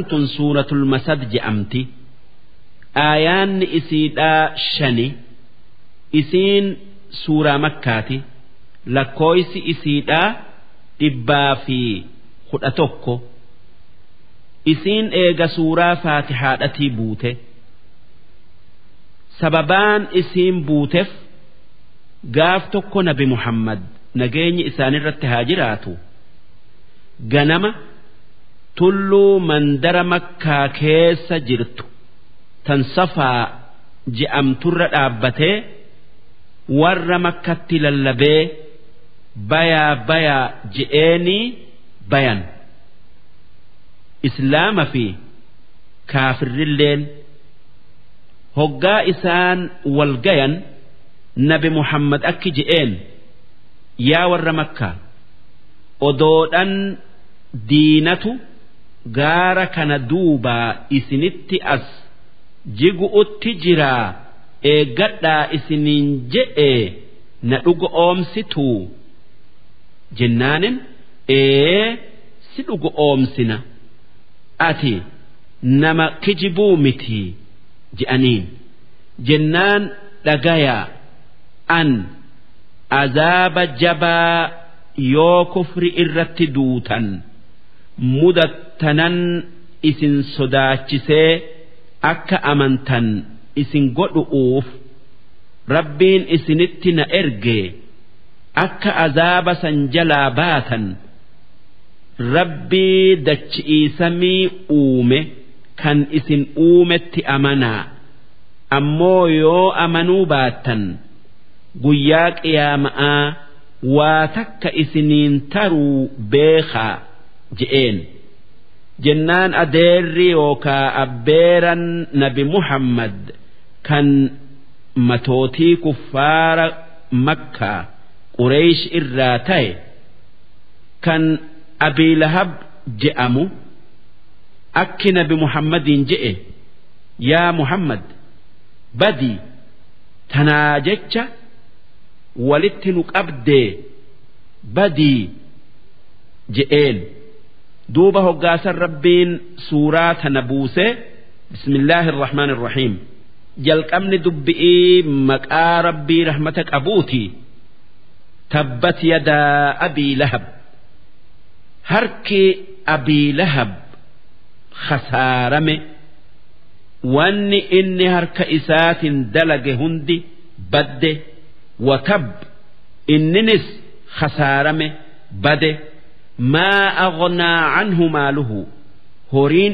Tun suuratul masad je'amti. Aayaanni isiidhaa 5. Isiin suuraa makkaati. Lakkooysi isiidhaa 111. Isiin eega suuraa faatihaadhatii buute. Sababaan isiin buutef gaaf tokko nabi Muhammad nageenyi isaanirratti haa jiraatu ganama tulluu mandara makkaa keessa jirtu tan safaa je'amturra dhaabbatee warra makkatti lallabee bayaa bayaa je'eenii bayan. Islaama fi kaafirrilleen hoggaa isaan wal gayan nabi Muhammad akki je'een, yaa warra makkaa, odoodhan diinatu gaara kana duubaa isinitti as jigu'utti jiraa eeggadhaa isiniin je'e na dhuga oomsituu jennaanin, ee si dhuga oomsina, ati nama kijibuu mitii je'aniin. Jennaan dhagayaa, an azaaba jabaa yoo kufri irratti duutan mudattanan isin sodaachisee akka amantan isin godhu'uuf rabbiin isinitti na erge, akka azaaba san jalaa baatan rabbii dachi'ii samii uume kan isin uumetti amanaa. Ammoo yoo amanuu baattan guyyaa qiyaama'aa waa takka isiniin taruu beekaa je'een. Jennaan adeerri yookaa abbeeran nabi Muhammad kan matootii kuffaara makkaa Qureesh irraa ta'e kan Abii Lahab je'amu akki nabi Muhammadiin je'e, yaa Muhammad, badii tanaa jecha walitti nu qabdee badii je'een. Duuba hoggaasan rabbiin suuraa tana buusee. Bismillaahi irrahmaan irrahiim. Jalqabni dubbi'ii maqaa rabbii rahmata qabuuti. Tabbat yadaa abii lahab, harki abii lahab khasaarame, wanni inni harka isaatiin dalage hundi badde. Watab, inninis khasaarame bade. Maa aghnaa canhu maaluhu, horiin